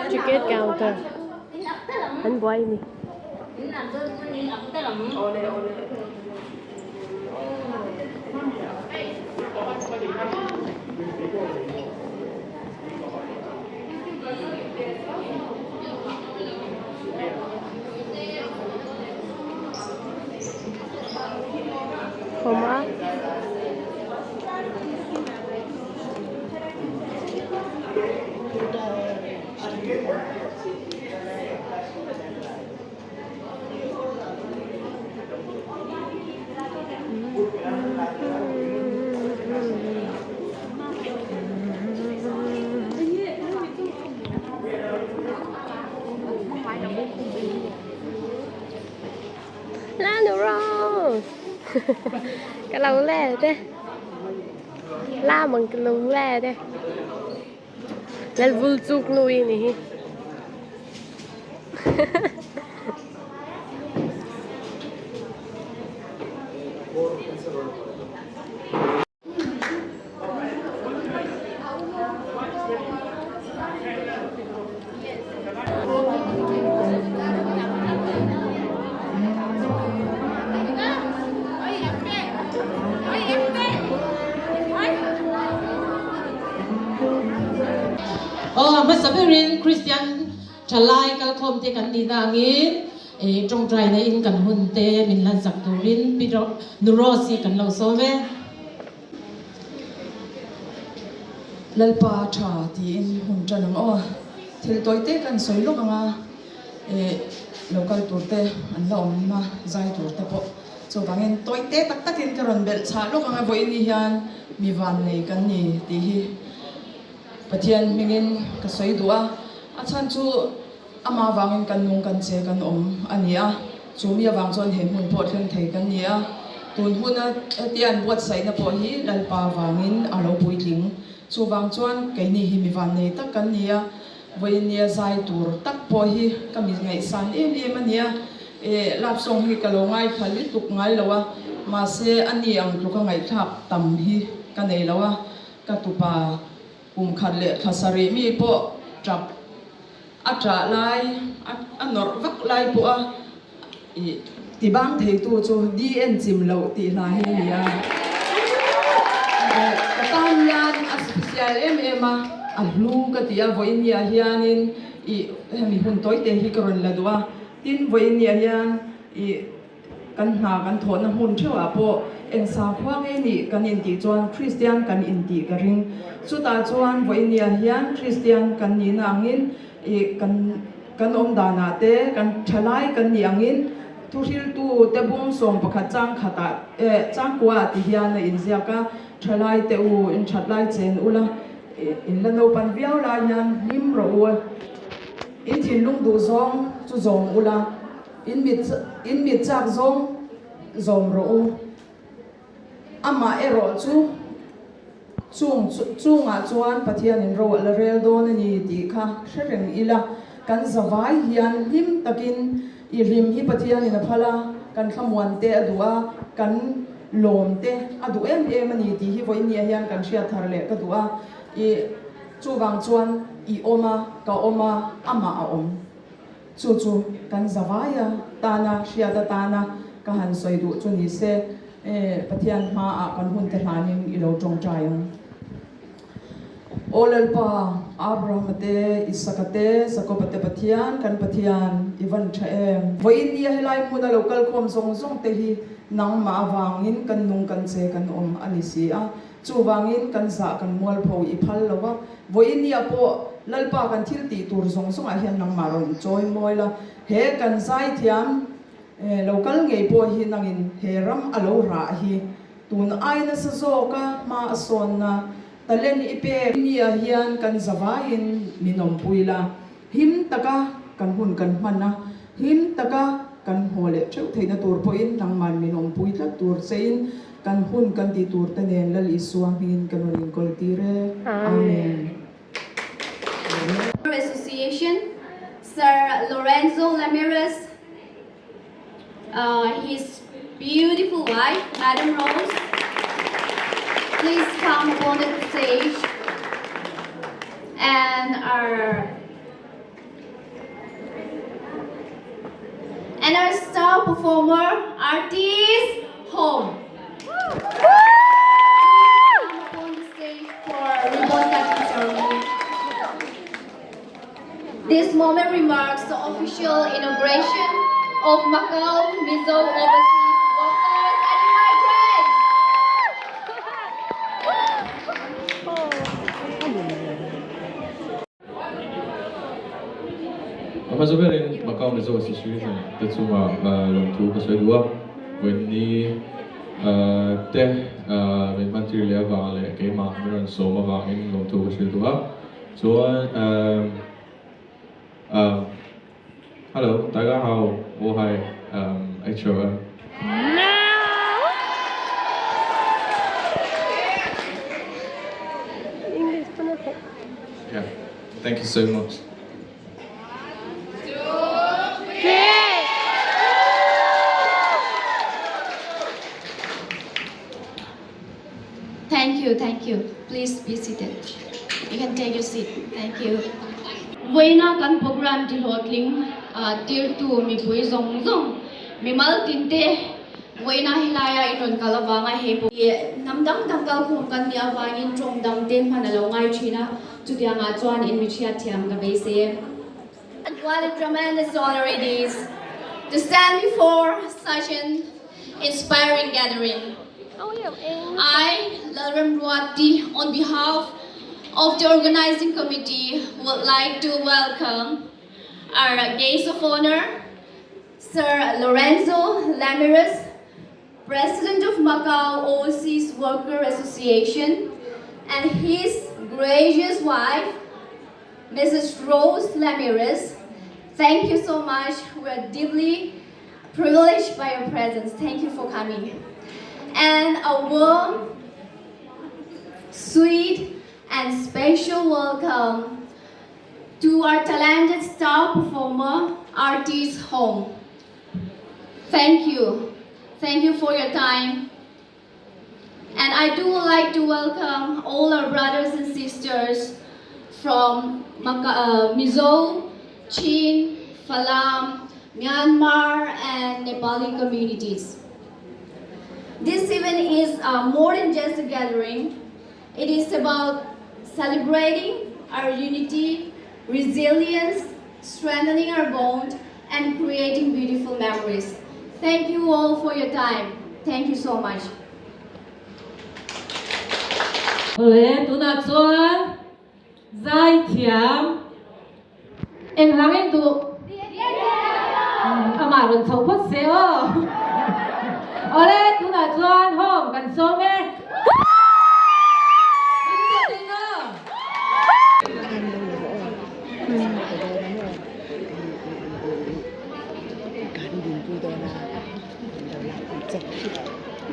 Ticket counter an buai a ni. Awm a. La nu rose ka lo le te la mang ka lung le te lal vul chuk nui ni hi. Aw a hmasa berin Kristian thalai kalkhawm te kan nihna angin eh tawngtaina in kan hun te min hlansak turin Pi Nu Rose hi kan lo sawm e. Lalpa tha tiin hun tan ang aw. Thil tawi te kan sawi lawk ang a, eh lo kal tur te an la awm a, zai tur te pawh. Chuvangin tawi te tak takin ka rawn belh chhah lawk ang a, vawiin ni hian mi vannei kan ni tih hi Pathian hmingin ka sawi duh a, a chhan chu Amah avangin kan nung kan che kan awm a ni a, chu mi avang chuan he hmun pawh thleng thei kan ni a. Tun huna hetia an buatsaihna pawh hi Lalpa avangin a lo puitling. Chuvang chuan keini hi mi vannei tak kan ni a, vawinia zai tur tak pawh hi ka mi ngaihsan em em a ni a. E, lap song hi ka lo ngaithla lutuk ngai lo a, mahse a ni ang tluka ngaihthlak tam hi ka nei lo a, ka tupa kum khat leh thla sarih mi pawh tap A ṭah lai, a nawrh vak lai pawh a i ti bang theitu chu di en chim loh tih hla hi a ni a. Ka tan hian a special em em a, a hlu ka ti a, vawiin niah hianin i hemi hun tawi te hi ka rawn la duh a, tin vawiin niah hian i Kan hna kan thawhna hmun theuhah pawh eng sakhua nge nih kan intih chuan Kristian kan intih ka ring. Chutah chuan vawinia hian Kristian kan nihna angin ih kan kan awm danah te kan thalai kan nih angin thuhriltu te bung 11 chang khatah eh changkua ah ti hian a inziak a, thalai te u in that lai chen ula ih in la naupan viau lai hian hlim rawh u, in thinlung duh zawng chu zawm ula. In mit in mit chak zawng zawm rawh u. Amah erawh chu chung chungah chuan Pathianin ro a la rel dawn a ni tih kha hre reng ila, kan zavai hian hlim takin i hlim hi Pathianin a phal a, kan thlamuan te a duh a, kan lawm te a duh em em a ni tih hi vawinia hian kan hriat thar leh ka duh a. I chuvang chuan i awm a, ka awm a, amah a awm. Chu chu kan zavaia tana hriat atana ka han sawi duh chu ni se, Pathian hmaah kan hun te hlanin i lo tawngtai ang. Aw Lalpa, Abrahama te, Isaka te, Jakoba te Pathian, kan Pathian, i van tha em? Vawiin nia helai hmuna lo kal khawm zawng zawng te hi nangmah avangin kan nung kan che kan awm a ni si a. Chuvangin kan zah kan mualpho i phal lo va, vawiin nia pawh Lalpa kan thil tih tur zawng zawngah hian nangmah rawn chawi mawi la, he kan zaithiam lo kal ngei pawh hi nangin he ram a lo rah hi tun ai nasa zawka hma a sawnna talent i pek nia hian kan zavaiin min awmpui la, him taka kan hun kan hman a, him taka kan haw leh theuh theihna tur pawhin nangman min awmpui tlat tur chein Kan hun kan tih tur te nen Lal Isua hmingin kan rawn inkawl tir e. Amen. Association, Sir Lorenzo Ramirez, uh, his beautiful wife, Madam Rose. Please come upon the stage. And our and our star performer, artist, Home. Come upon the stage for ribbon cutting ceremony. This moment remarks the official inauguration of Macau Mizo Overseas Workers and Migrants. A hmasa berin Macau Mizo Association te chungah lawmthu ka sawi duh a, vawiinni te min hmantir leh avang leh keimah min rawn sawm avangin lawmthu ka hrilh duh a, chuan Hello, 大家好，我係 H.O.M。 English pa na po. Yeah, thank you so much. Three! Thank you, thank you. Please be seated. You can take your seat. Thank you. Vawiina kan program tihlawhtling tirtu mipui zawng zawng mimal tinte vawiina helaia in rawn kal avanga hei pawh hi hnam dang dang kalkhawm kan nih avangin tawng dang te hman a lo ngai thin a, chutiangah chuan in mi hriatthiam ka beisei e. What a tremendous honor it is to stand before such an inspiring gathering. I, Lalremruati, on behalf of the organizing committee, would like to welcome our guest of honor, Sir Lorenzo Lamirez, President of Macau Overseas Worker Association, and his gracious wife, Mrs. Rose Lamirez. Thank you so much. We are deeply privileged by your presence. Thank you for coming. And a warm, sweet, and special welcome to our talented star performer, Artist Home. Thank you. Thank you for your time. And I do like to welcome all our brothers and sisters from Mizo, Chin, Falam, Myanmar, and Nepali communities. This event is more than just a gathering. It is about celebrating our unity, resilience, strengthening our bond, and creating beautiful memories. Thank you all for your time. Thank you so much. Awle, tunah chuan zaithiam eng hlang eng duh? Amah rawn chho phawt se aw. Awle, tunah chuan home kan sawm e.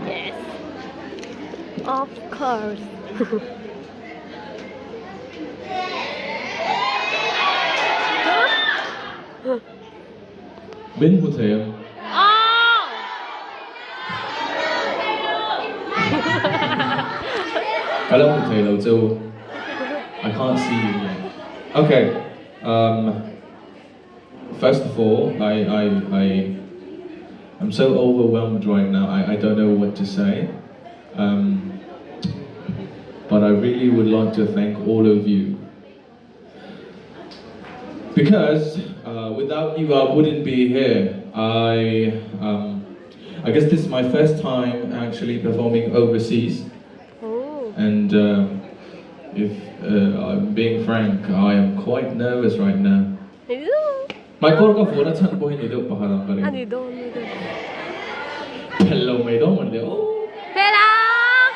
Yes. Of course. Min hmu thei ang. Ka lo hmu thei lo chu. I can't see you yet. Okay. Um, first of all, I, I, I, I'm so overwhelmed right now. I, I don't know what to say. Um, but I really would like to thank all of you. Because without you, I wouldn't be here. I, um, I guess this is my first time actually performing overseas. Oh. And if I'm being frank, I am quite nervous right now. My kawr ka vuan a chhan pawh hi ni deuh pakhat ang ka ring. A ni dawn ni deuh. Phel lo mai dawn mawn le aw. Phel ang!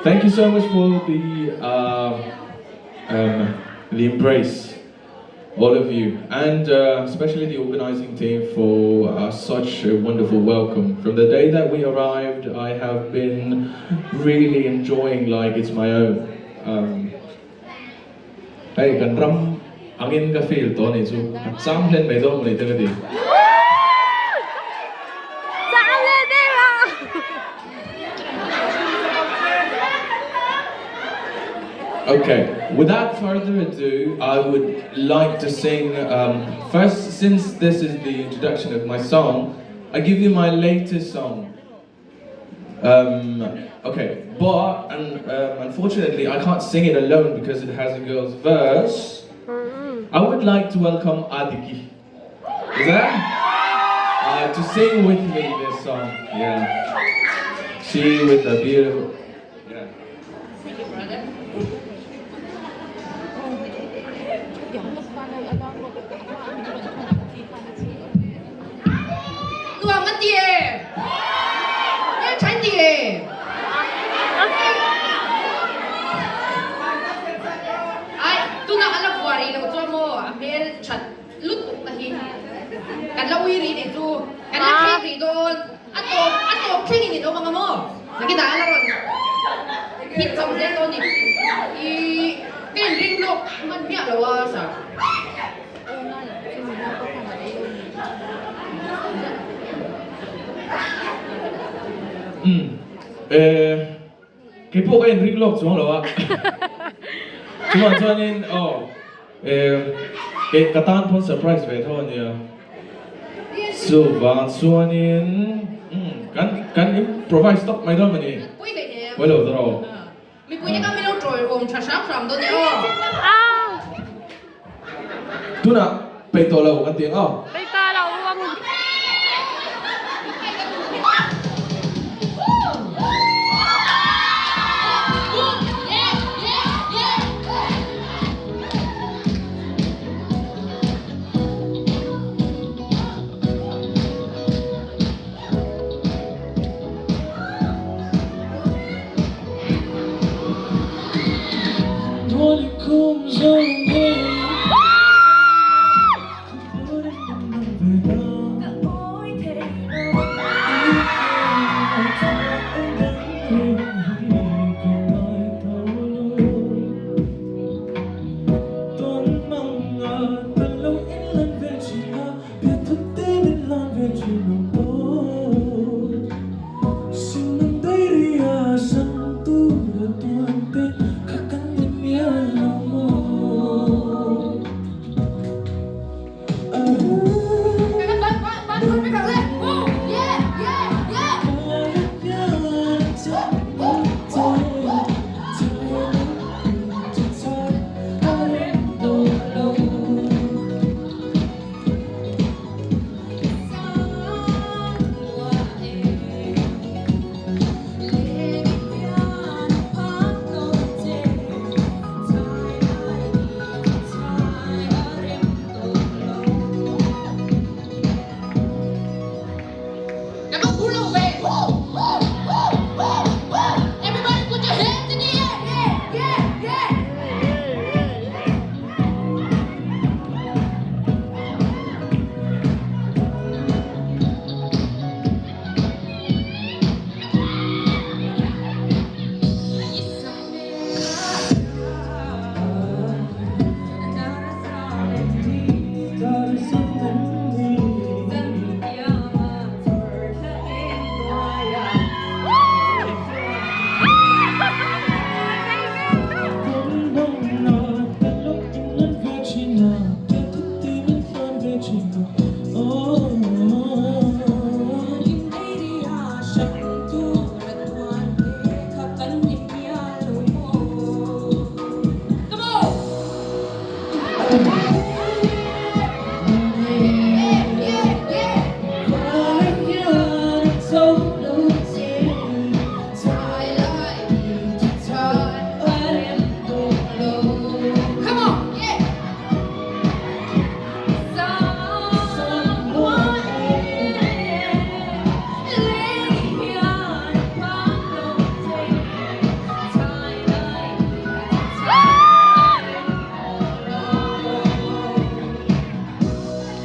Thank you so much for the um the embrace all of you and especially the organizing team for such a wonderful welcome. From the day that we arrived, I have been really enjoying like it's my own. Um, hei kan ram angin ka feel tawh a nih chu, a chang hlen mai dawn mawni te ka ti. Okay, without further ado, I would like to sing, first, since this is the introduction of my song, I give you my latest song. Okay, but unfortunately, I can't sing it alone because it has a girl's verse. I would like to welcome Adiki. Is that? To sing with me this song. Yeah. She with the beautiful. Yeah. Thank you, brother. Nuam an ti e! Hmel tha in ti e! Ai, tunah a la vuah rih lo chuan maw a hmel that lutuk na hi kan la ui rih nih chu kan la thleng rih dawn a tawp a tawp thleng in in awm ang a maw nakinah a la rawn hit chho zel dawn ni i ka inring lawk hman miah lo a sir. Umm eh kei pawh ka inring lawk chuang lo a chuan chuanin aw eh kei ka tan pawn surprise ve tho ania chuvang chuanin umm kan kan improvise tawp mai dawn mawni pawi lo ta rawh. Mipui te kha min lo tawiawm tha hram hram dawn e aw. Tunah peih tawh lo kan ti ang aw. Peih ta lo ang.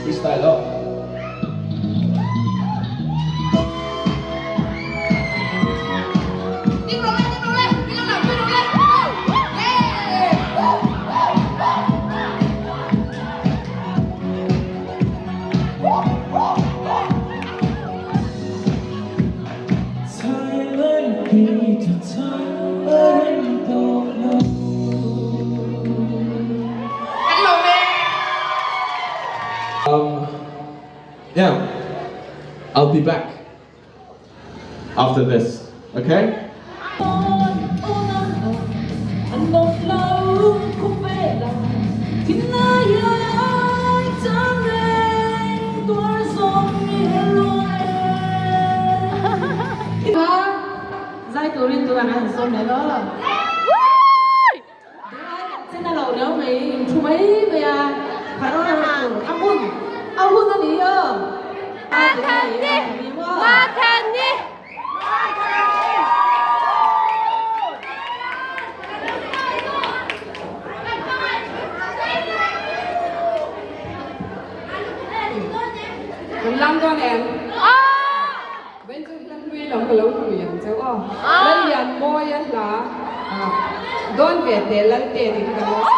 Freestyle aw. Um, yeah, I'll be back after this, okay? Zai turin tunah kan han sawm leh lo. Chen a lo riau mai, in thu mai mai a, phar a tur a hun, a hun a ni aw. Mathani! Mathani! Kan lang dawn em? Vawiin chu hla hlui lam ka lo hlui ang cheu aw. Lallianmawia hla dawn ve teh Lalte tih kha ka lo sa.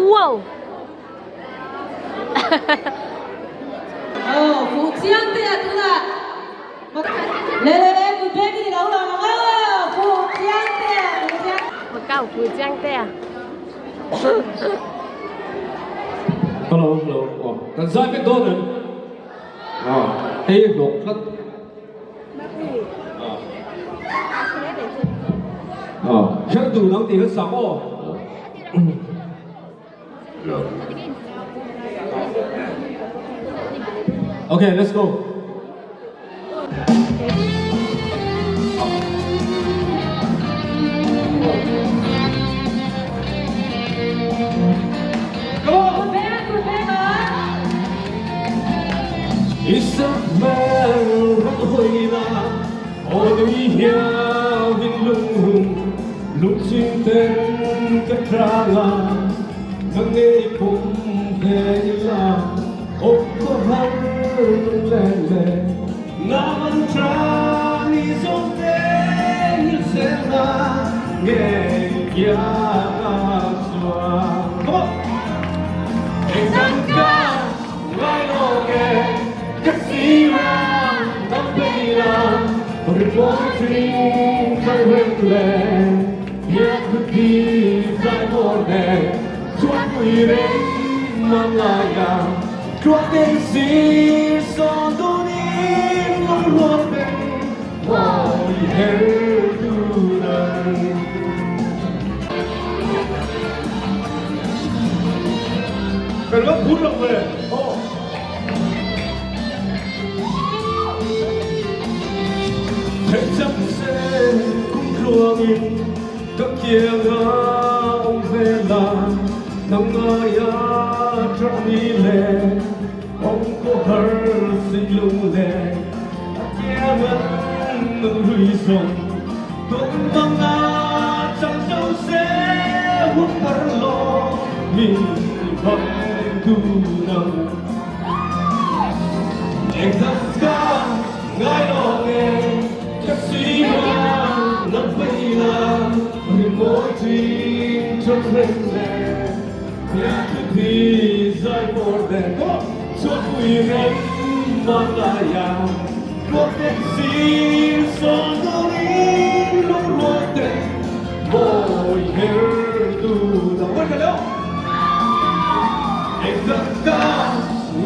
Wow! Aw, fuh chiang te a tunah Le le le, kut beng in i lo lang ang aw, fuh chiang te a, fuh chiang. Macau fuh chiang te a. Hello, hello, aw, kan zai vek dawn em? Aw, hei hlawk tlat. Aw, her dun ang tih khan sak aw. Okay, let's go. Aw nui hiau in lungrun lungching ten ka tlang a, Nang ngei pawm ve ila awm ka har lunglen le. Nang tang i zawng te hil zel na ngei kiangah chuan. Come on! Engdang ka ngai lo nge ka sira nang peila rimawi tling thang reng le biak thi zai bawr nen chuan pui reng mang laia tluang ten sir sawn dunin lungrual ten mawi her dun ang. Kan lo phur lo ve aw. Theichak se kum tluangin ka kianga awm ve la, nang ngaia ṭah ni le awm kaw har sik lung le a kiangan nang hlui zawng tum banga chang zo se hun thar law min bang dun ang. Engdang ka ngai lo nge ka sira nang peila rimawi thin ṭhat reng le biak thi zai bawr den chuan pui reng mang laia tluang ten sir sawn turin lungrual ten mawi her dun ang. Mawi tha leh aw. Engdang ka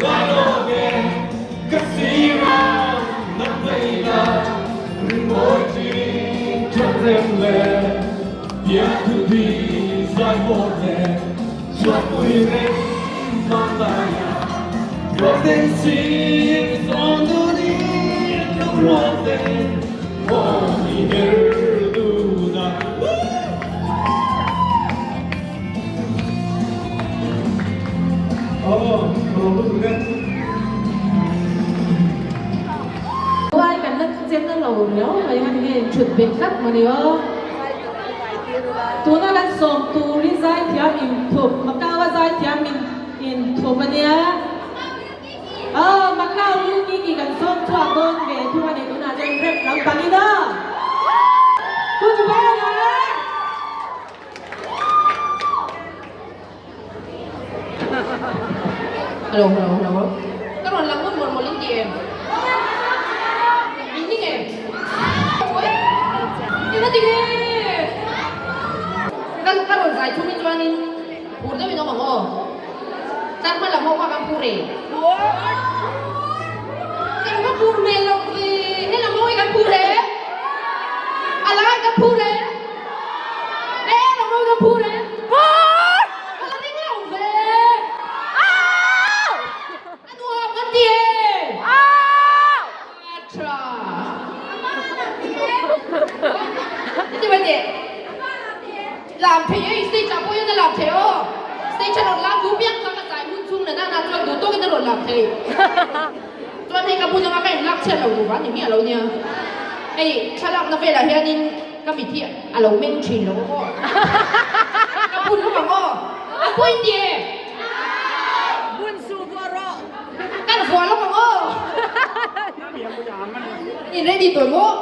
ngai lo nge ka sira nang peila rimawi thin ṭhat reng le biak thi zai bawr den chuan pui reng mang laia tluang ten sir sawn dunin lungrual ten mawi her dun ang. Uai kan la chen na lo riau mai han nge thut bet tlat maw ni aw. Tuna kan sawm tur hi zaithiam inthup Macau a zaithiam inthup a nia. Aw Macau lu ki ki kan sawm chhuak dawn ve thung a ni tunah chuan rep lampang in aw. Pu Chubena! Hello, hello, hello. Ka rawn lang ngun mawlh mawlh in ti em? In ning em? Eng a ti nge? Ka ka rawn zai thung hi chuanin phur deuhin awm ang aw. Tlar hma lam ho kha kan phur e. Eng va phur hmel lo ve. He lam ho hi kan phur e. A lai kan phur e. E lam ho hi kan phur e. Phur! Ka la ring lo ve. Au! A nuam kan ti e. Au! A tha. Ti mai teh. Lam thei e, stage ah pawh hian a lam thei aw. Stage a rawn lam duh piang kha ka zai hun chhung nana na chuan duh tawkin a rawn lam thei. Chuan hei ka hmun anga ka inlak chhiat lo duh vang ni miah lo nia. Hei thlalakna velah hianin ka mit hi a lo meng thin lo aw. Ka phun lawk ang aw. A pawi ti e. Bun su vuah rawh. Kan vuah lawk ang aw. In ready tawh maw?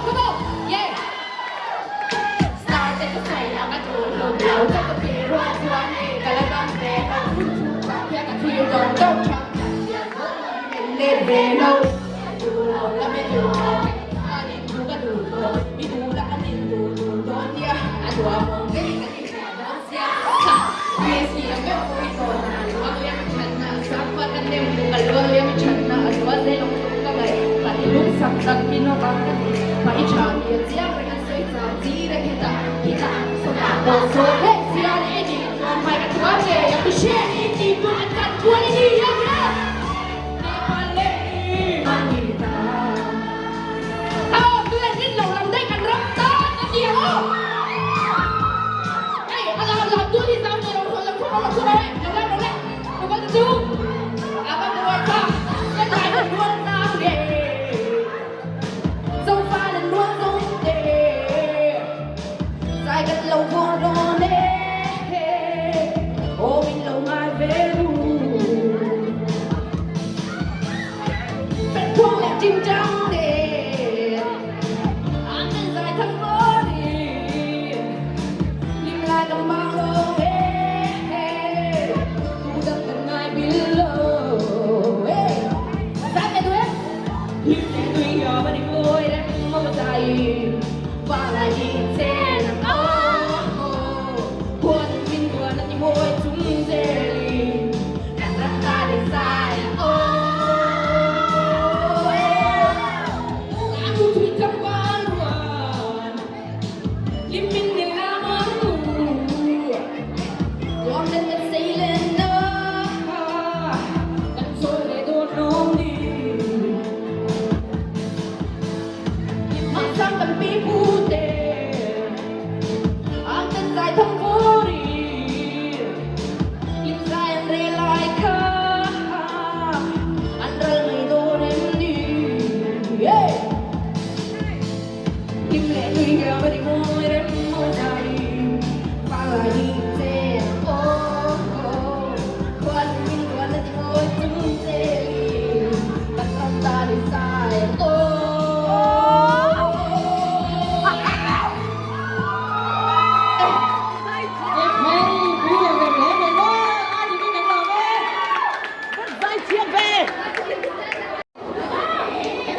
Come on! Yeah! Star te ka sawi a ka duh hlawm lo che ka tih rual chuan hei ka la dam ve lo hun chhung chak hian ka thlir dawng dawng tha let ve lo ka duh lo la mi duh lo ka in chu ka duh tawh mi duh la kan in duh dun dawn nia a duah mawng vek in kan in hria dawn sia kha Grace-i a meuh pawh i tawn a luang liam i thatna a sang khuan a nem buk a luang liam i thatna a zual zel awm tum ka ngaih pa i lung sak tak mi naupang ka ni pa i tha ti a chiang reng an sawi chang chi reng hetah hitah sawtah pawh sawi hleh sia leh i nih chuan hmai ka thuam ngei ang mi hre ni tih tur kan kan kual i ni ang e Nepal leh i mahni ta Aw tule rin lo lam daih kan ram tan a ti ang aw Hei a lam lam tu hi zau nei lo lo lo lo lo lo lo lo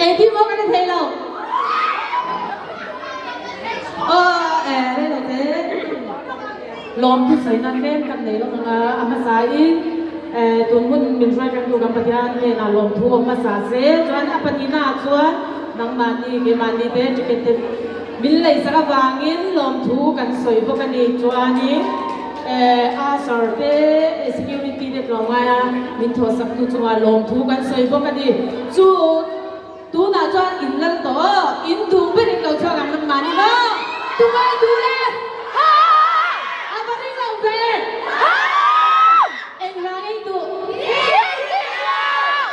Engtin maw kan thei lo? Aw eh rei lo te. Lawmthu sawina tlem kan nei lawk ang a, a hmasa in eh tun hmun min hruai pengtu kan Pathian hnenah lawmthu awm hmasa se, chuan a pahnihna ah chuan nangmahni keimahni te ticket te min lei sak avangin lawmthu kan sawi bawk a ni. Chuanin eh usher te security te tlawmngaia min thawhsaktu chungah lawmthu kan sawi bawk a ni. Chu tunah chuan in lal tawh aw, in duh ber in lo chhuak ang nangmahni maw? Tungai duh le? A va ring lo ve? Eng hla ngei duh?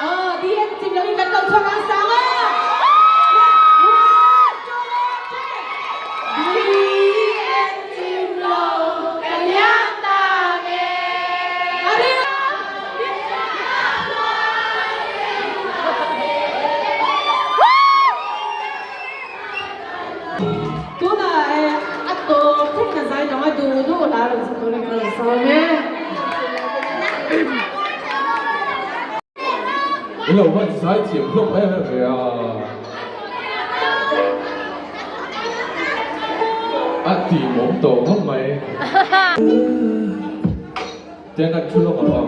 Aw, DN chim loin kan lo chhuak ang sang aw! One, two, three! DN chim lo ka liam ta nge. A ring lo! Tunah eh a tawp thleng a zai dang a duh duh hla rawn sa turin ka rawn sawm e. I lo hman zai thiam hlawm em em ve a. A ti mawm tawh ngawt mai. Tiang kan thu lawk ang aw.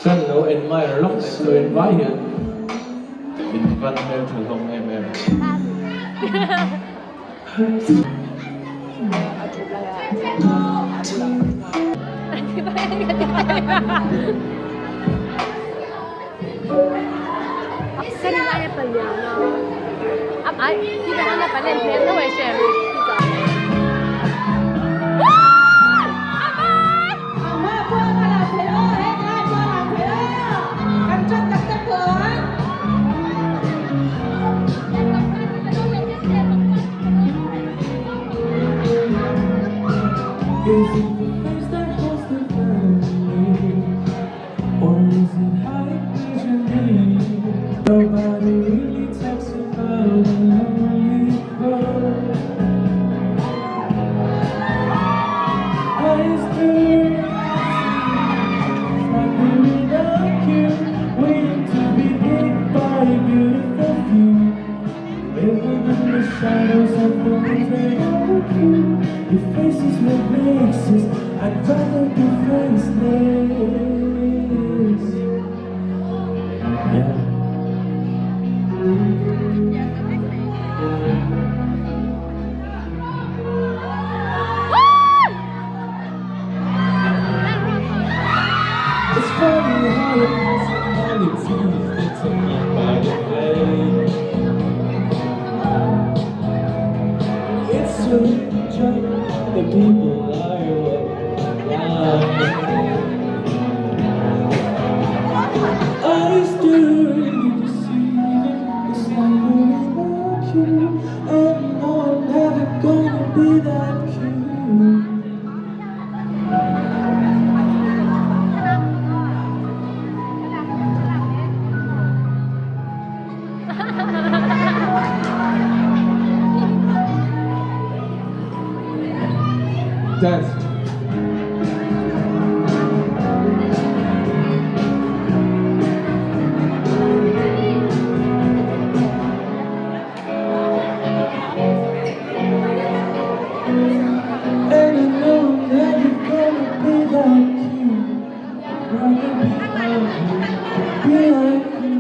Kan lo admire lawk nen chu in vai hian in van hmel tha hlawm em em. Living in the shadows of those that are you. Your face is what makes us. I'd rather be faceless. Yeah. It's funny how your personality is determined by the fate. It's a job the people are what I still really deceiving. It's not really about you, and no, I'm never gonna be that cute. Dance. And I know I'm never gonna be like you. I'd rather be ugly than be like you.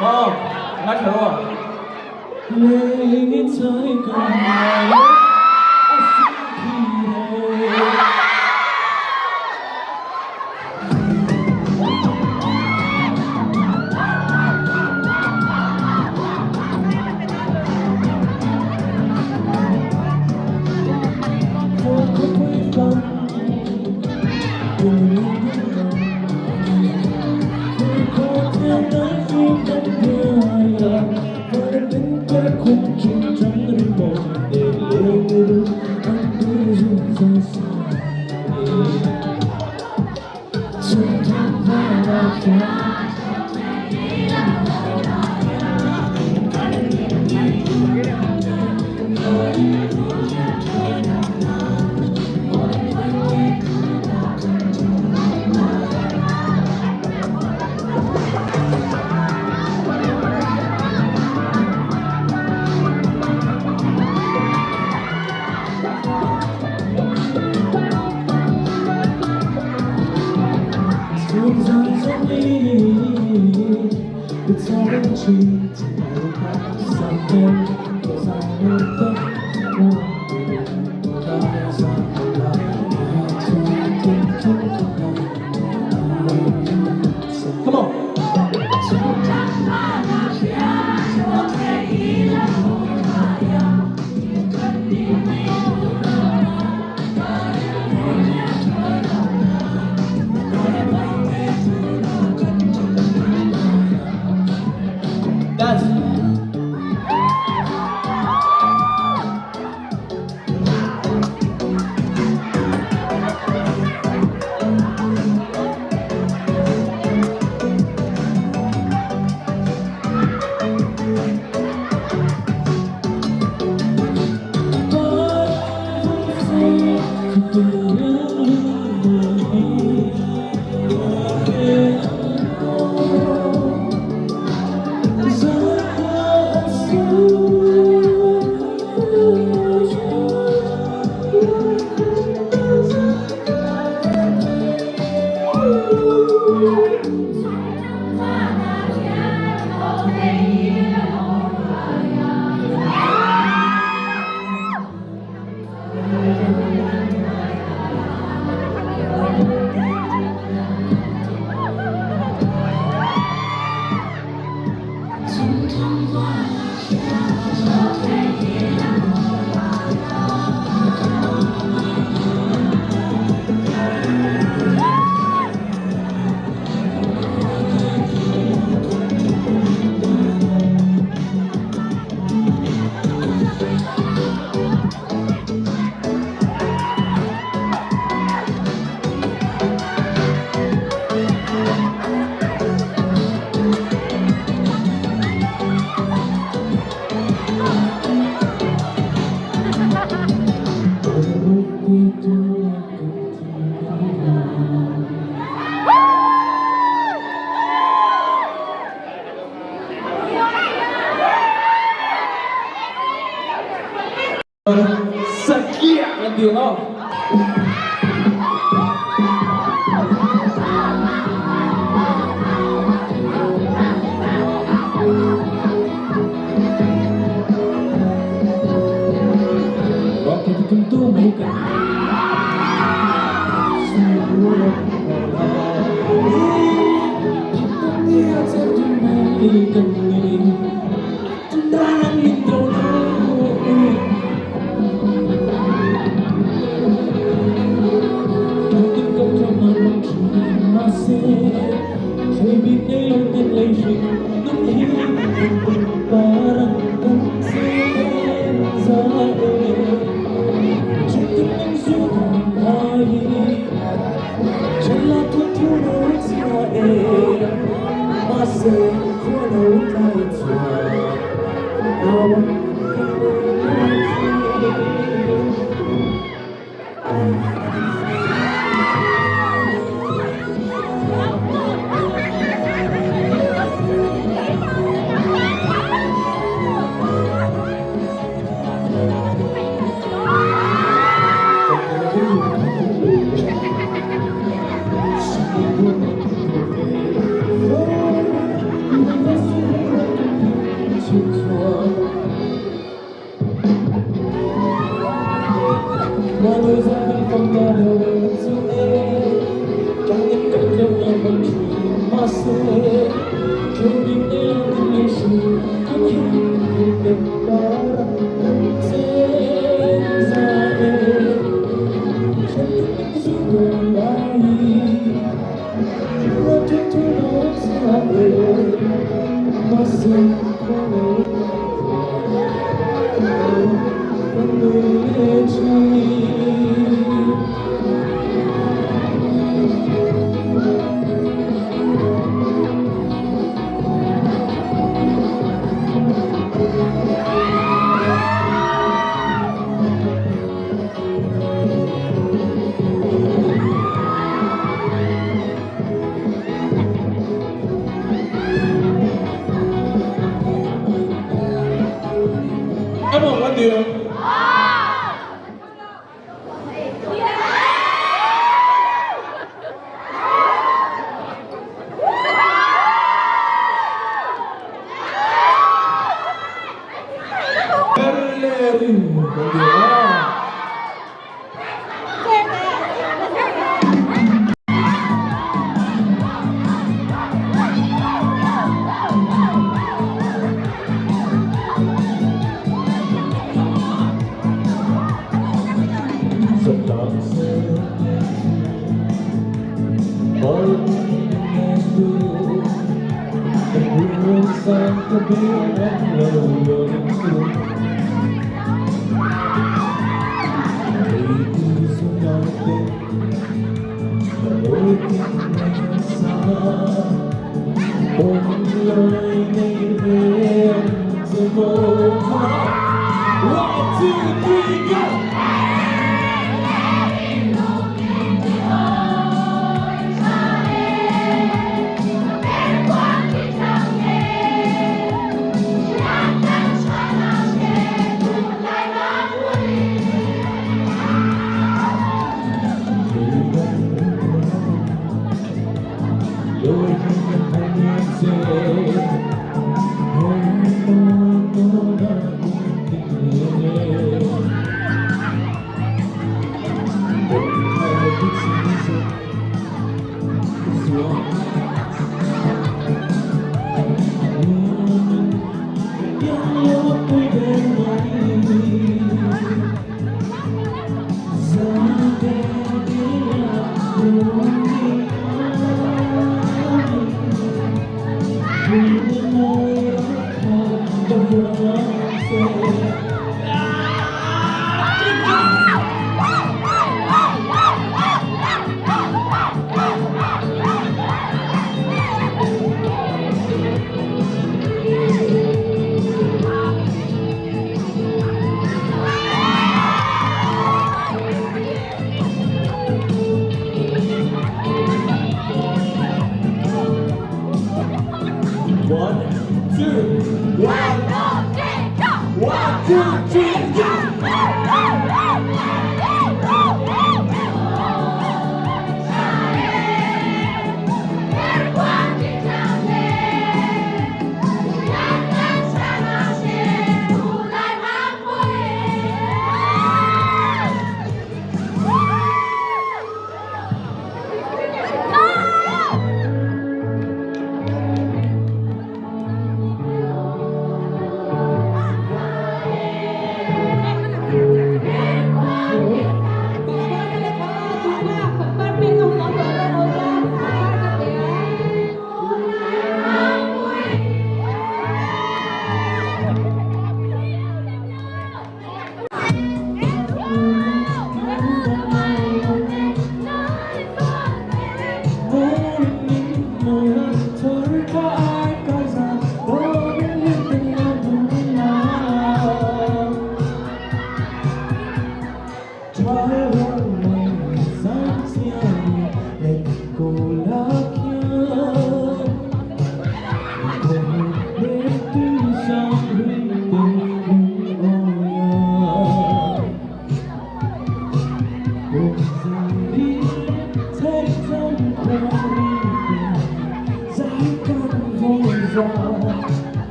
Oh, ngai thla rawh. Lei ni chai ka ngai a sin thi re. It's all a treat to know something. 'Cause I know that won't be because I'm alive to think Come on. Satliah kan ti ang aw.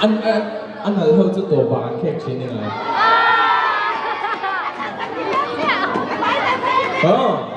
An an nal ho chu tawpah an khek thin eng a. Oh.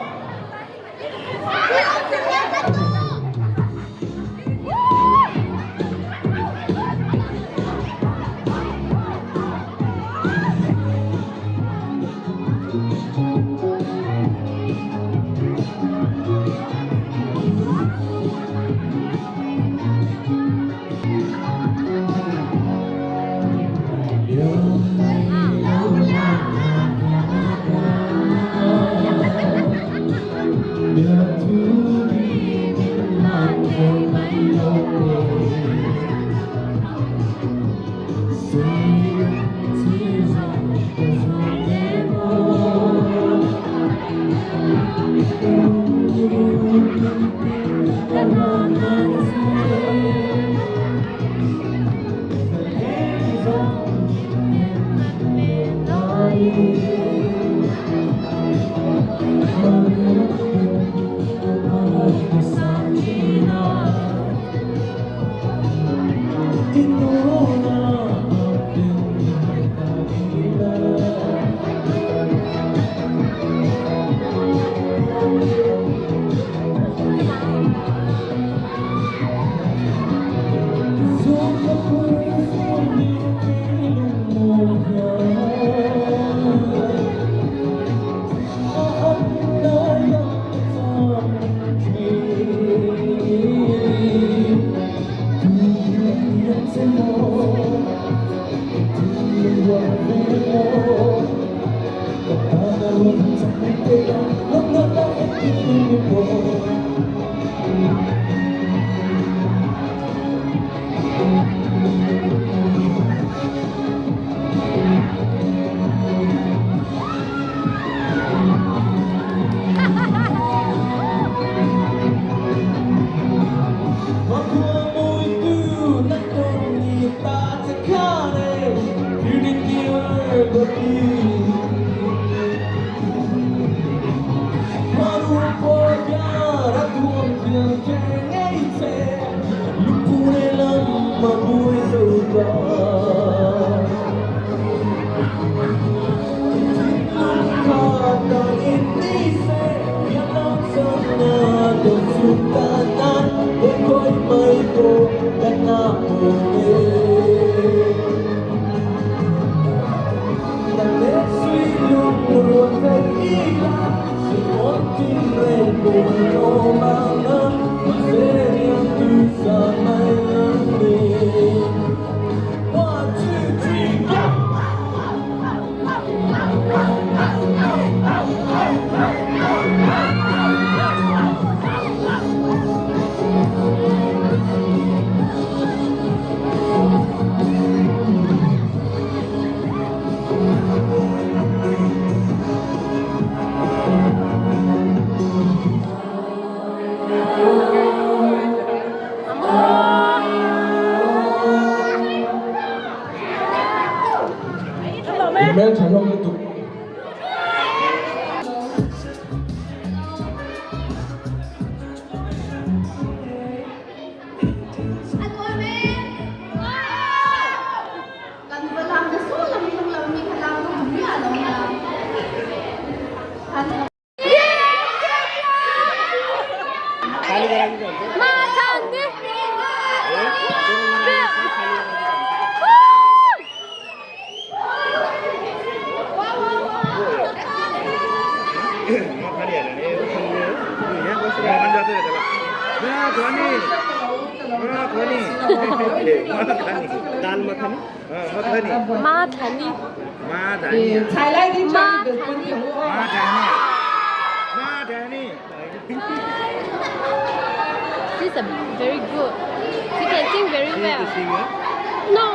Hmeltha hlawm lutuk. She's a very good. She can sing very well. No.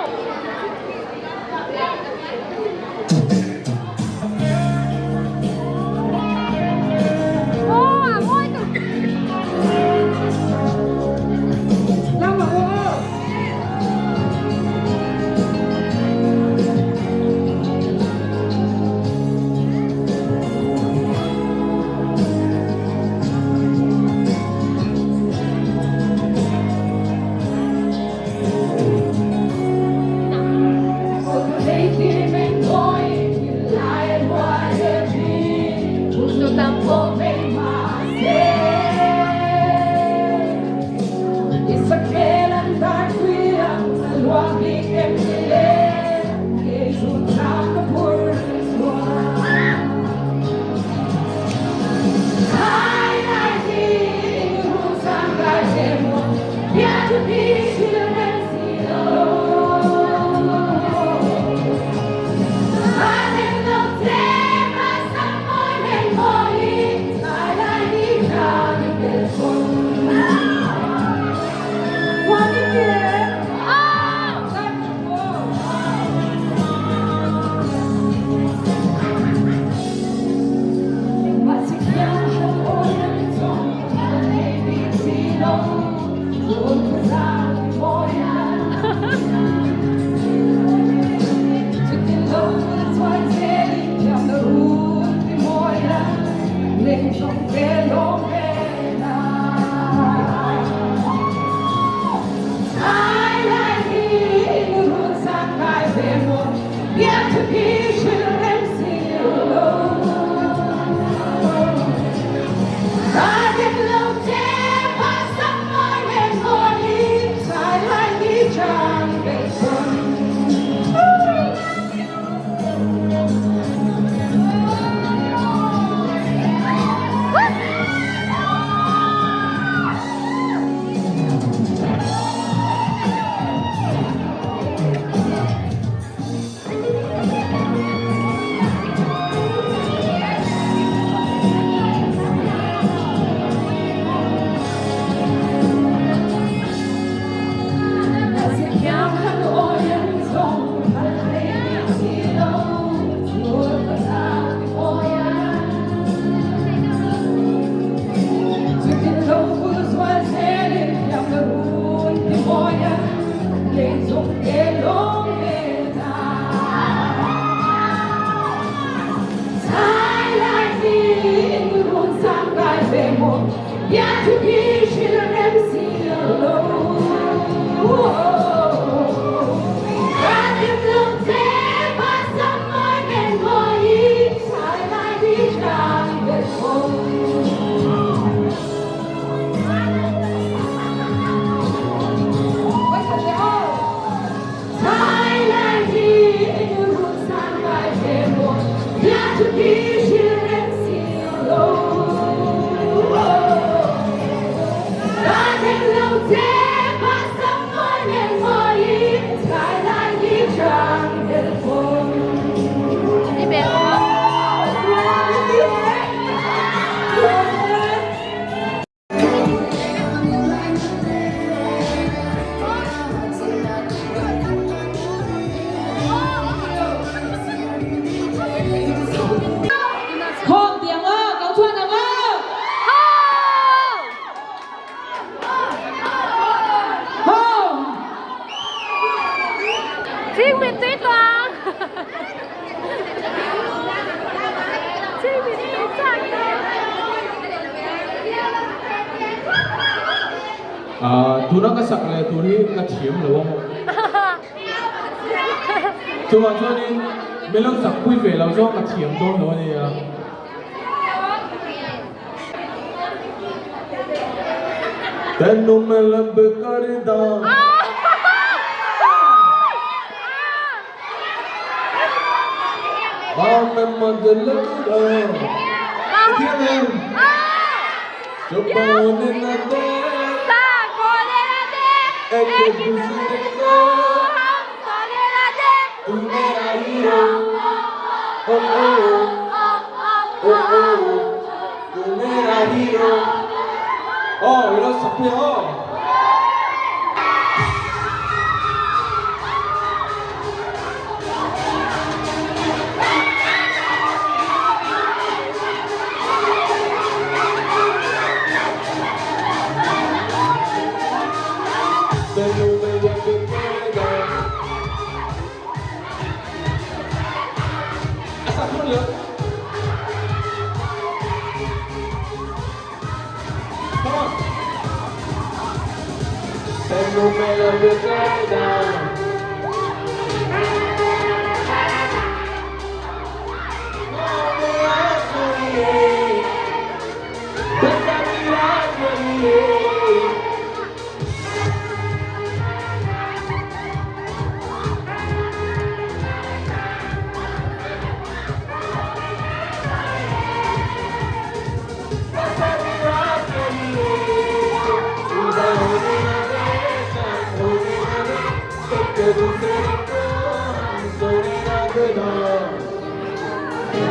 Tuna ka sak leh tur hi ka thiam lo a maw? Chuvang chuanin min lo sak pui ve lo zawng ka thiam dawn lo a nia. Tenu main lab karda.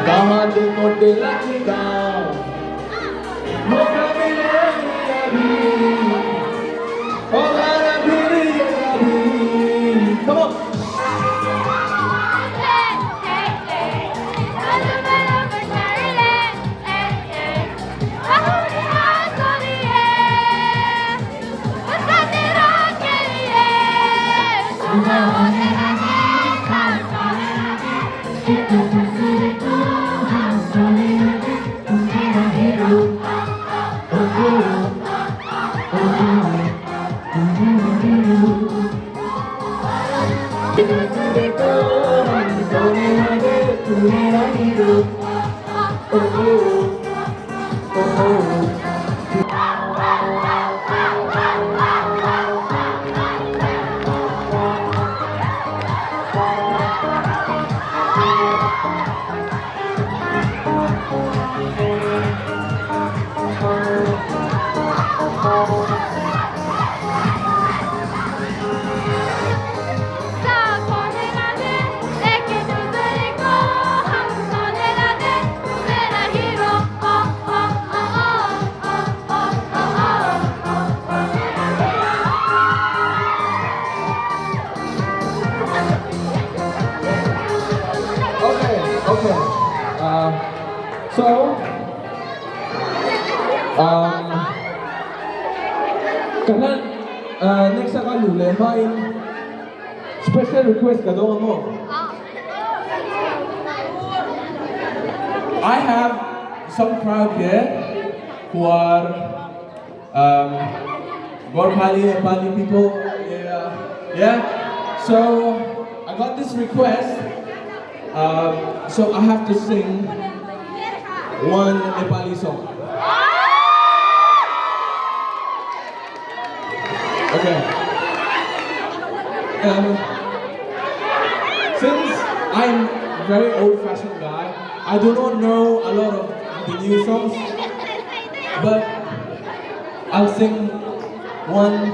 Come on. Okay, okay. So, kalan next ka lule main special request ka dong mo. I have some crowd here who are Gorkhali, Nepali people. Yeah, yeah. So I got this request. So I have to sing one Nepali song. Okay. Since I'm a very old-fashioned guy, I do not know a lot of the new songs, but I'll sing one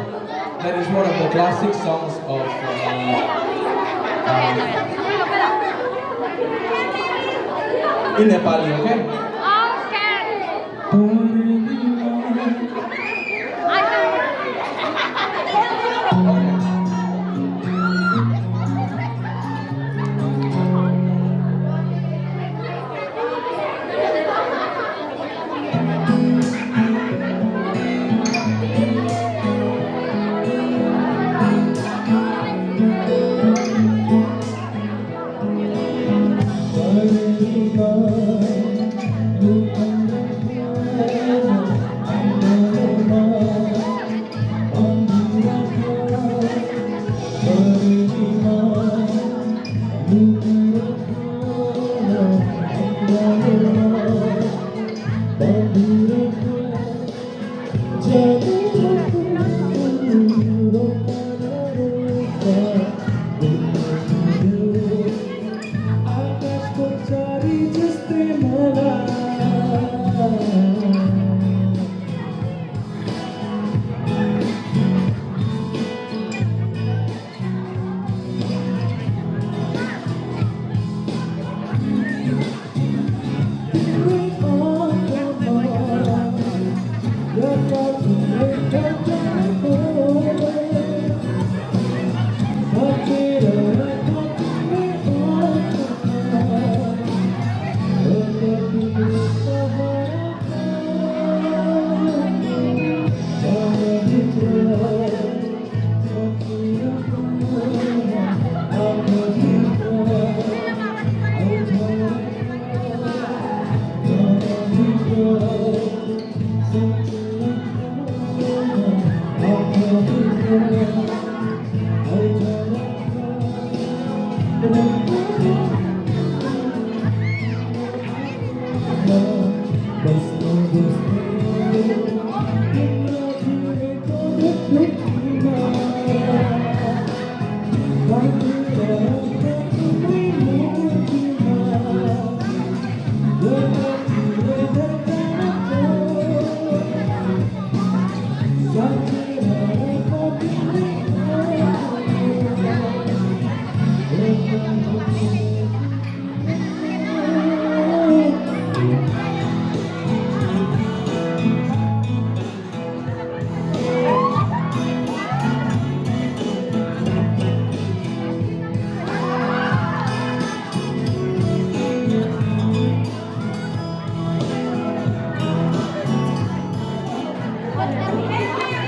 that is one of the classic songs of in Nepali, okay? Okay.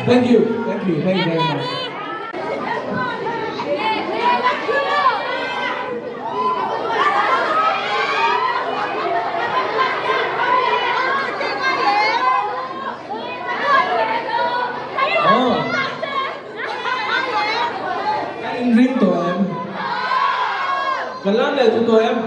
Thank you, thank you, thank you very much. Oh. Kan inring tawh em? Kan lam leh duh tawh em?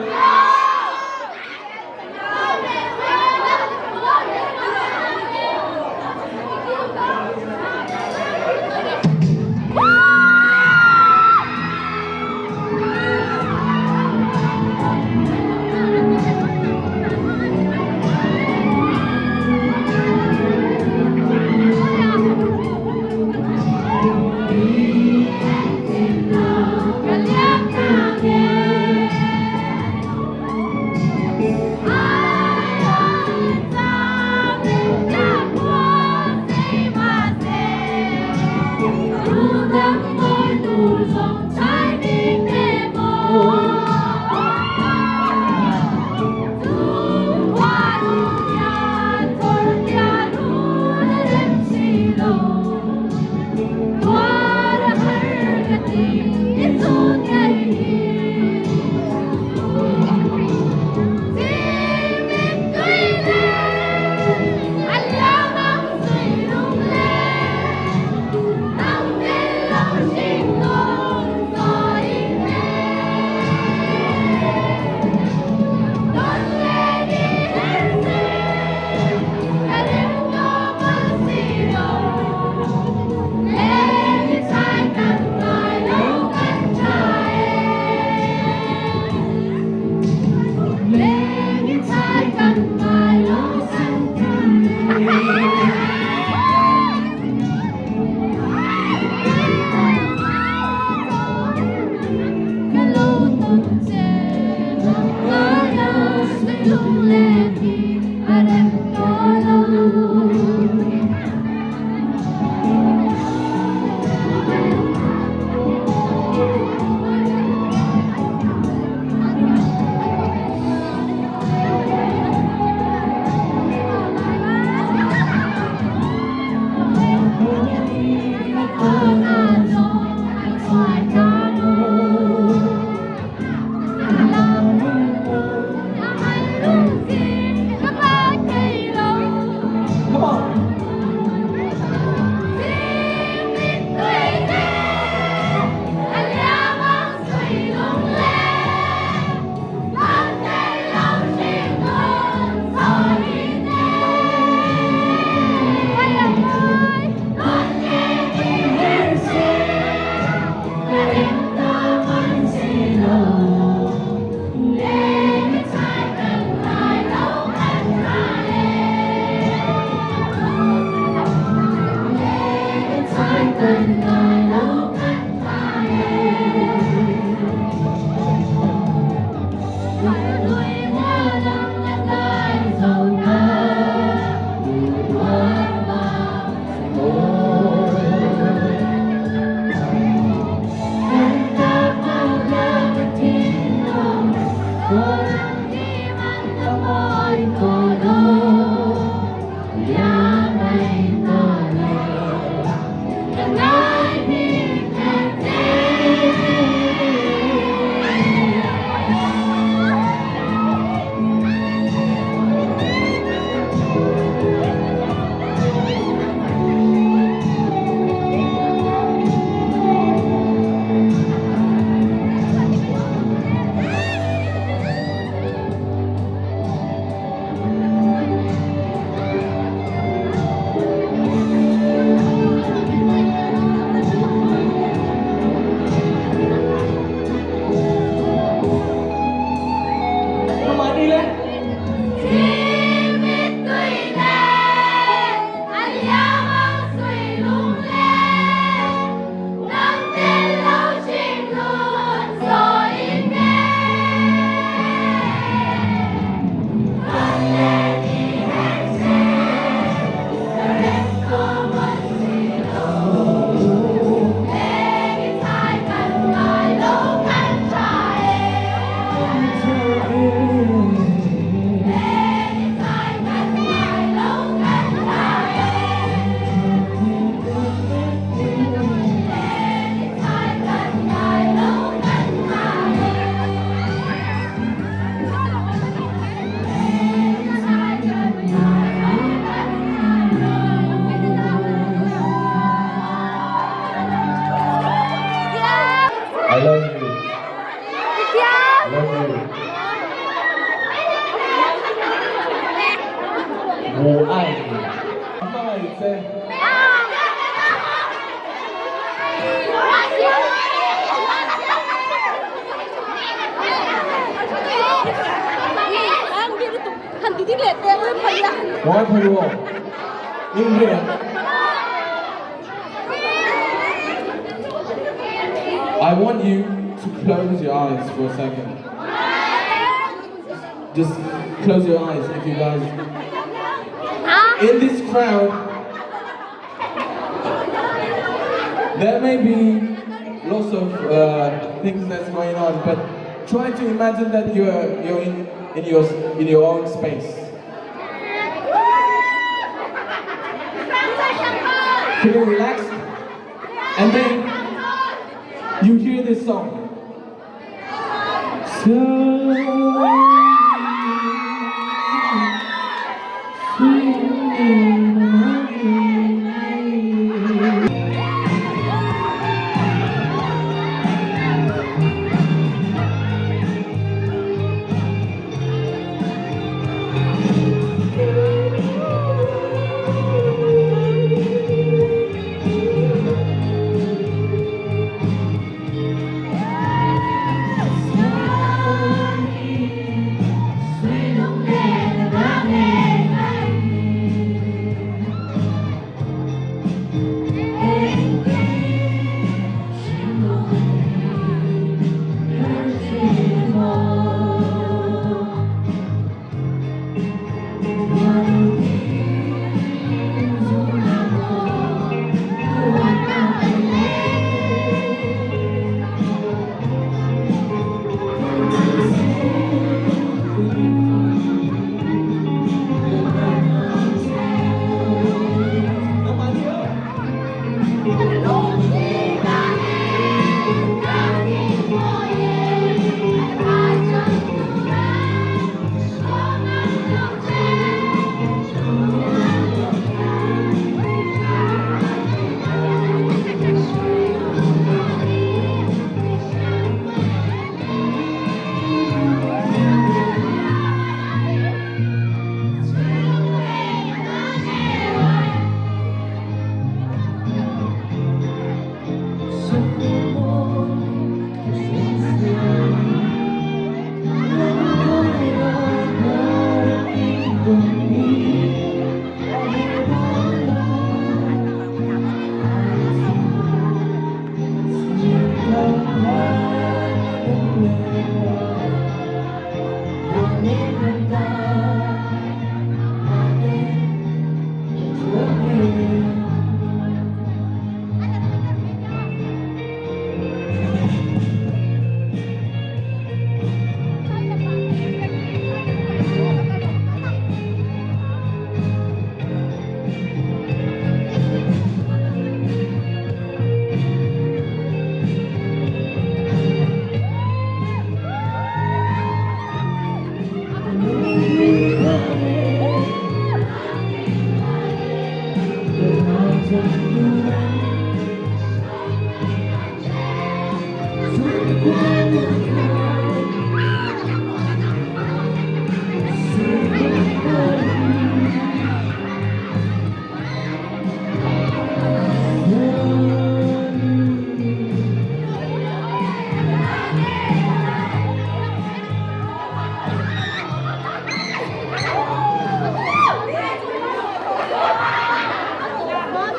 I love you. Love you. 我爱你。爱在。我爱朋友，音乐。I want you to close your eyes for a second. Just close your eyes if you guys. In this crowd, there may be lots of things that's going on, but try to imagine that you're in your own space. Feeling relaxed, and then you hear this song. So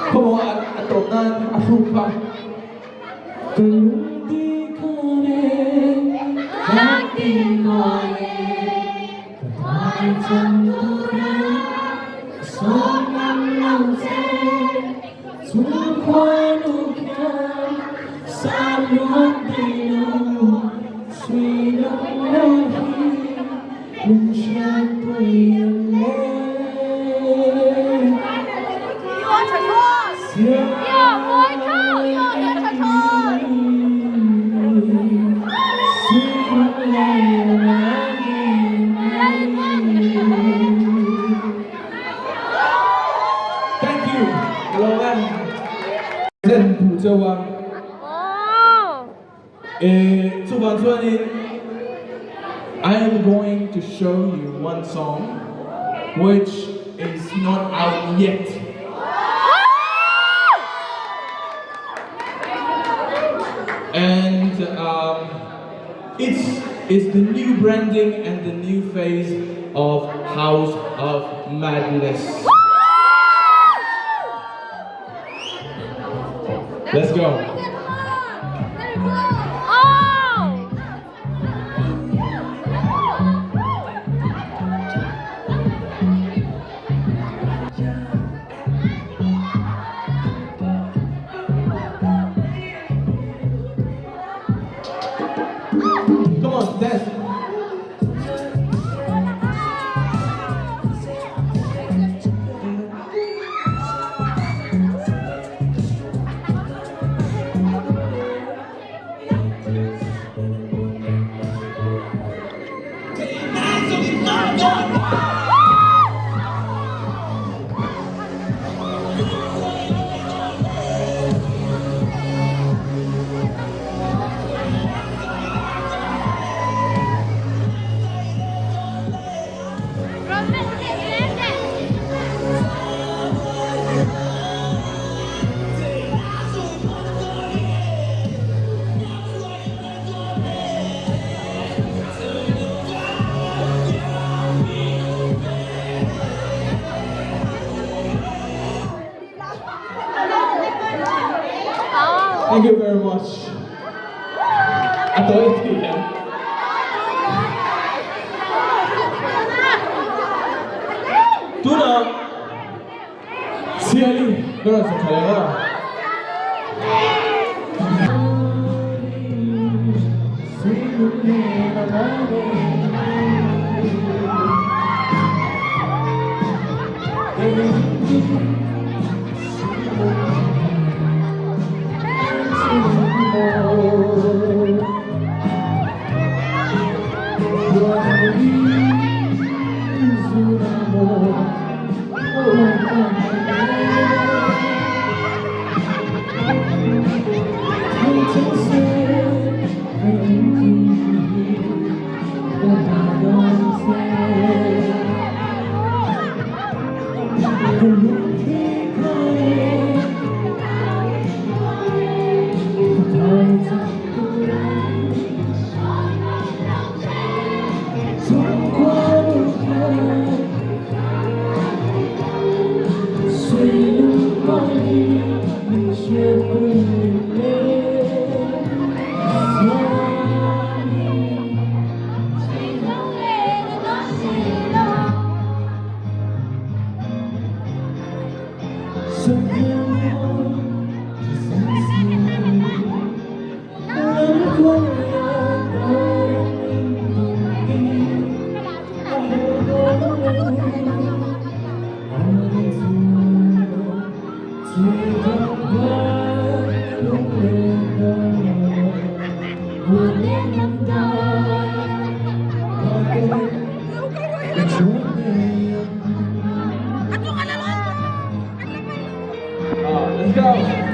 Khawmaw a tawp nan a hruk kha. Ka lungdi khan e, ka ti nuai e, ka thai chan tur a, ka sawm ngam lo che, chhungkhua nu khian san luan ti lo, sui lung lo hi min hriatpui ang le. Thank you. Ka lawm e. Zen pu cheu a. Eh, chuvang chuanin I am going to show you one song which is not out yet. And um, it's, it's the new branding and the new phase of House of Madness. Let's go. Come on, dance. Thank you very much. A tawi ti em. Tunah Siali ka rawn sa tha leh a. Let's go.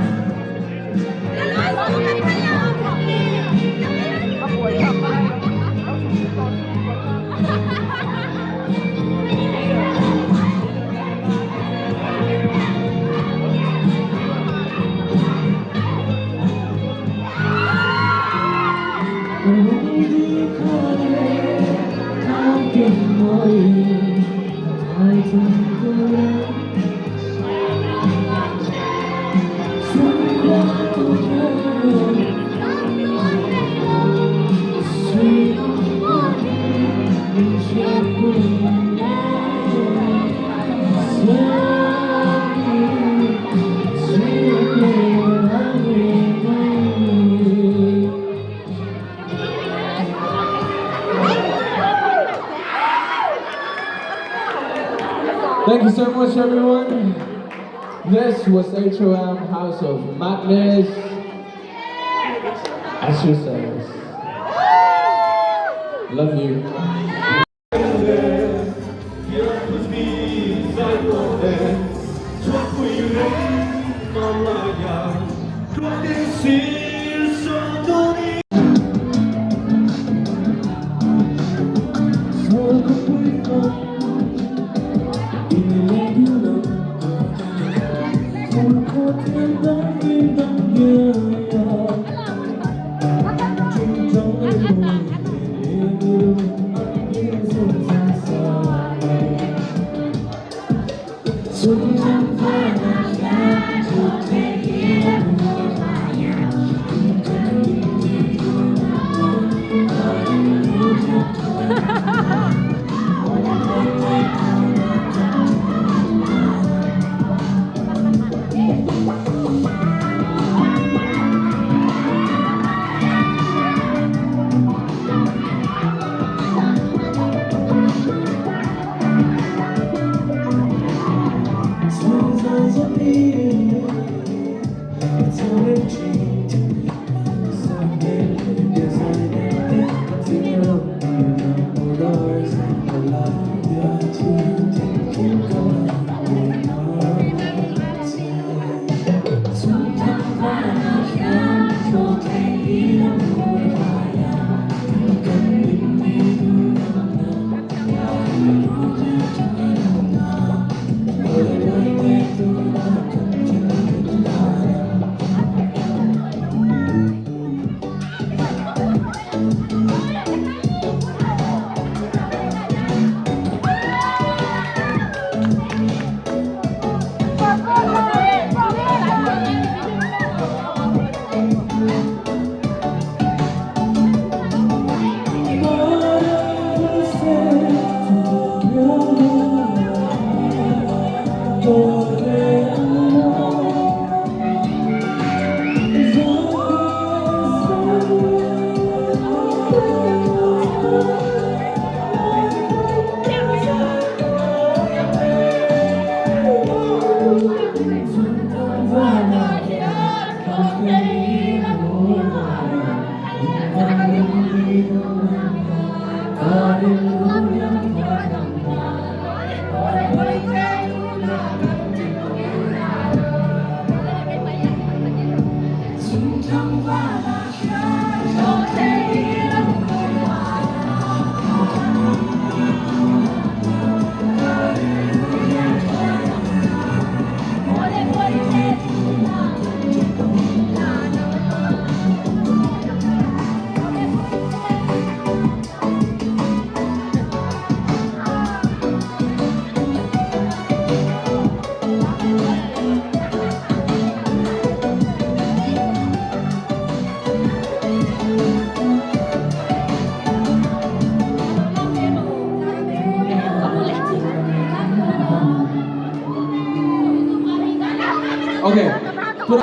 Thank you so much, everyone. This was HOM House of Madness. At your service. Love you. Okay. Put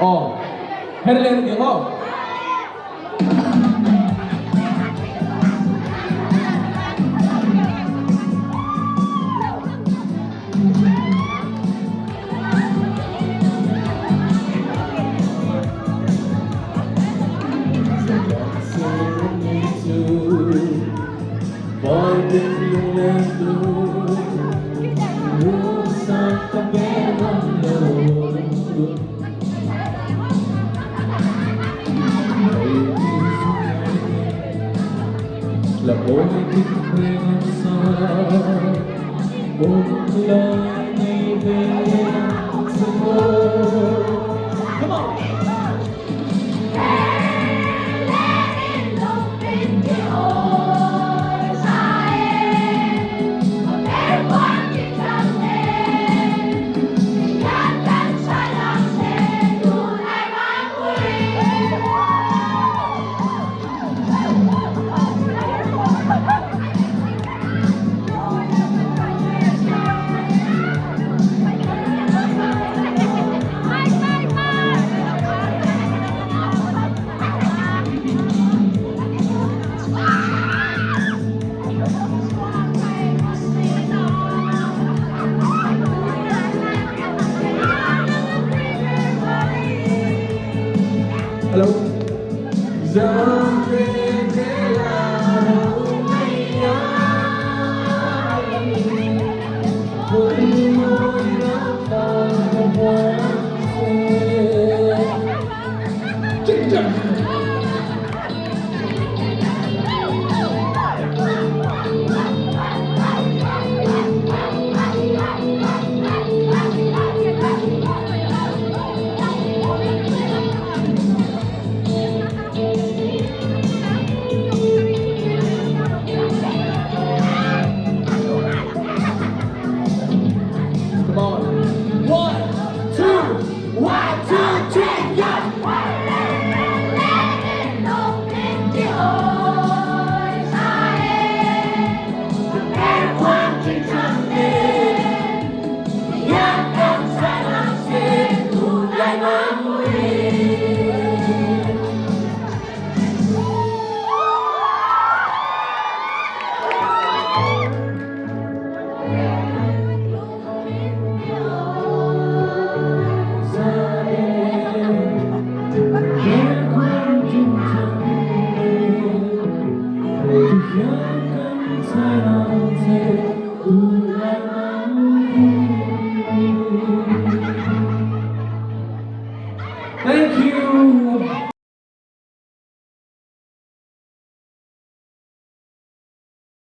Oh, Herlen tiếng không? La awi tin reng ang sa Awm la nei ve ang che maw Come on! Hello.